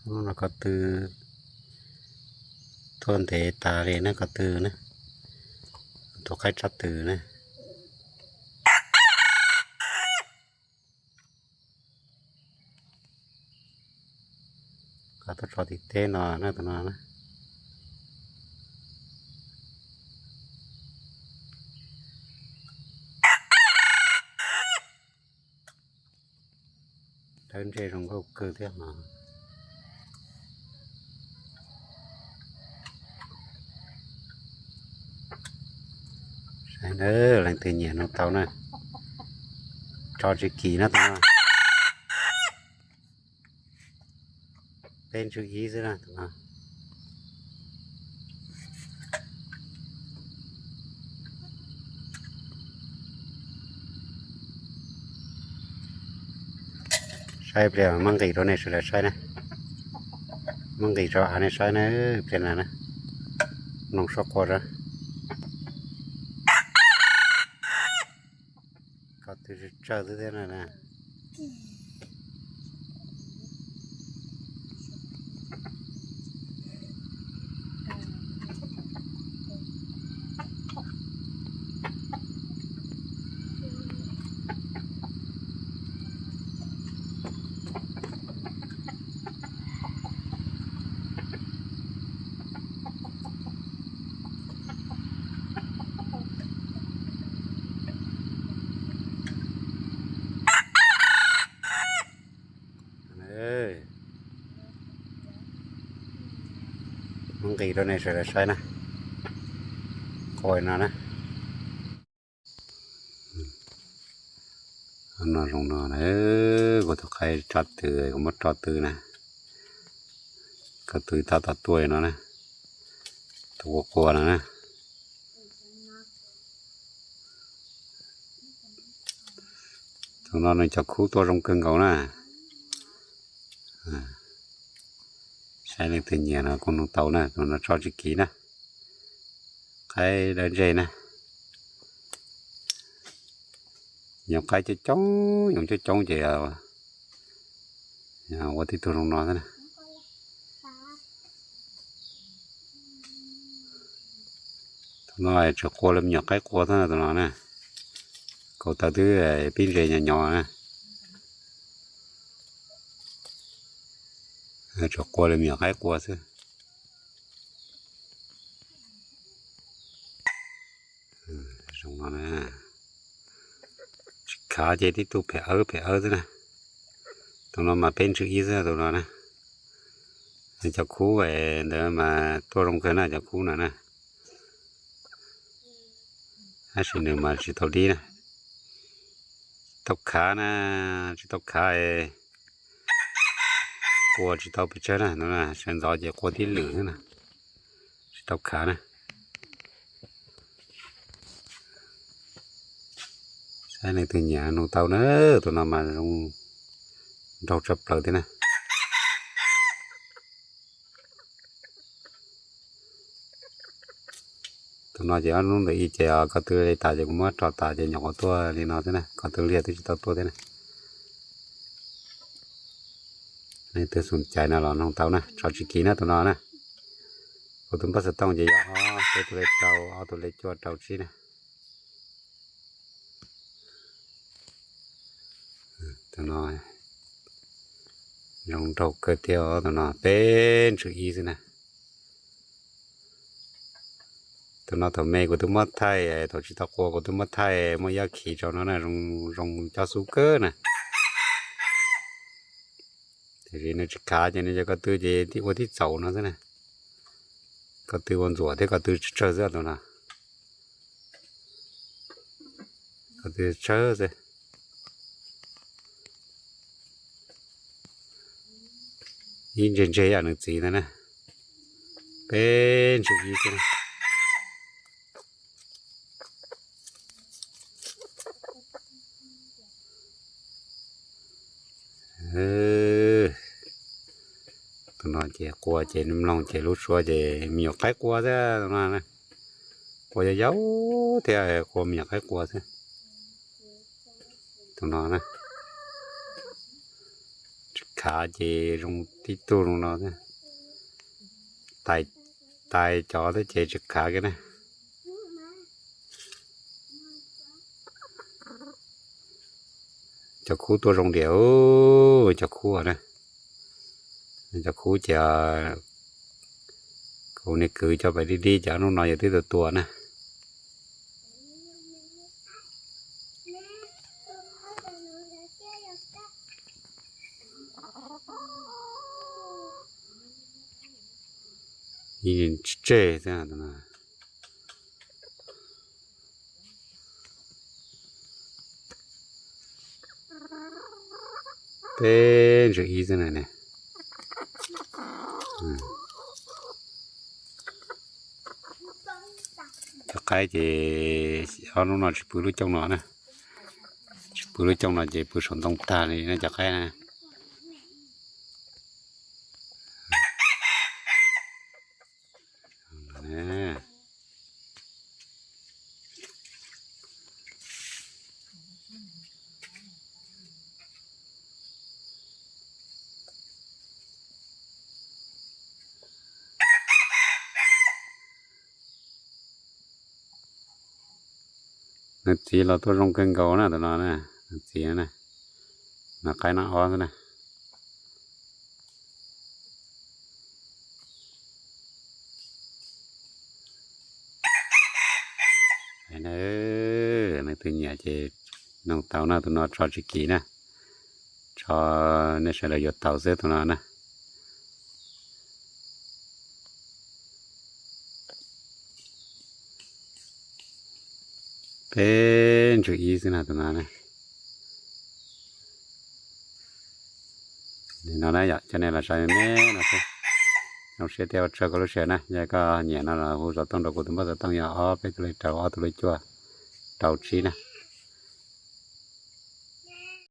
Hnub no ko tw tuaj ntev tas li na ko tw na, tus qaib tsob tw na. Qab tuaj tso tim teb no na tus no na. Dawb ntseg zoo nkauj kawg thiab os. Saib na, leej twg nyiam nug tau na, tso tsis kim na tus no. Peb ntswg ib xwb na tus no. Saib pliag muab nqis rau nej sawv daws saib na. Muab nqis rau av nej saib na, pliag na na. Mloog suab qua rau. Ko tw tsawg xwb thiab na. Muab nqis rau nej sawv daws saib na. Qua no na. No zoo no na, kuv tus qaib tsob tw kuv muab tso tw na. Ko tw tab tom tuaj no na, tus qua qua no na. Tus no nws cov khub tuaj zoo kawg nkaus na. Saib leej twg nyiam no kuj nug tau na, tus no tso tsis kiv na. Qaib dawb ntseg na. Nyob qaib coob coob, yoov coob coob ces ua tib tug zoo no xwb na. Tus no tseem qua li me nyuam qaib qua xwb tus no na. Kaus taw twb pib ntse nyo nyo na. Tseem qua li me nyuam qaib qua xwb. Zoo no na. Tsis khav ces tib tug phem awb phem awb xwb na. Tus no mas peb ntswg ib xwb tus no na. Cov khub ntawd mas tuaj zoo kawg na cov khub no na. Tab sis nws mas tsis tau dib na. Tau khav na, tsis tau khav qua tsis tau pes tsawg na, sawv ntxov ces qua tib lwm xwb na, tsis tau khav na. Saib leej twg nyiam nug tau na, tus no mas zoo nraug tshaj plaws thiab na. Tus no ces ob hnub ntawm ib ces ko tw li tas ces kuv muab rho tas ces nyuam qhuav tuaj li no xwb na, ko tw liag twb tsis tau tuaj thiab na. Leej twg xum cais no los noog tau na, tso tsis kiv na tus no na. Kuv tus npawb xov tooj ces yog ob, peb tus li rau, ob tus li cuaj rau tsib na. Tus no zoo nraug kawg thiab, tus no peb ntswg ib xwb na. Tus no thaum me kuv twb muab thaij, thaum tsis tau qua kuv twb muab thaij muaj ib ob khiv rau no na, zoo cob xub kawg na. Tiam sis nws tsis khav ces nws cov ko tw ces ua tib txaus no xwb na. Ko tw ua ntxuam thiab ko tw tsawg xwb tus no. Ko tw tsawg xwb. Ib ntseg ntseg yam nws txiv ntawd na. Peb ntswg ib xwb na. Tus no ces qua ces mloog ces lub suab ces me nyuam qaib qua xwb tus no. Qua yau yau thiab qua me nyuam qaib qua xwb. Tus no na, tsis Khav ces zoo tib tug zoo no. Tais, tais cov thiab ces tsis khav kiag na. Cov khub tuaj zoo diam, cov khub na. Cov khub ces kuv niag kwv coj pem dib dib ces ob hnub no yog twb tua tua na. Ib tseg xwb. Peb ntsws ib xwb na. Cov qaib ces ob hnub no tsis pw lub cooj no na. Tsis pw lub cooj no ces pw saum ntoo tag li na cov qaib na. Nws txiv los tuaj zoo kawg nkaus na tus no na. Nws txiv na, nws qaib noj ob xwb na. Nws twb nyiam ces noog tau na, tus no tso tsis kim na. Tso, nej sawv daws yuav tau xwb tus no na. Peb ntsws ib xwb na tus no na. Li no na yom, coj nej los saib me no xwb. Zoo siab thiab ua tsaug koj lub sij hawm na, yog koj nyiam no los hu xov tooj rau kuv tus npawb xov tooj yog ob peb tug lej rau ob tug lej cuaj rau tsib na.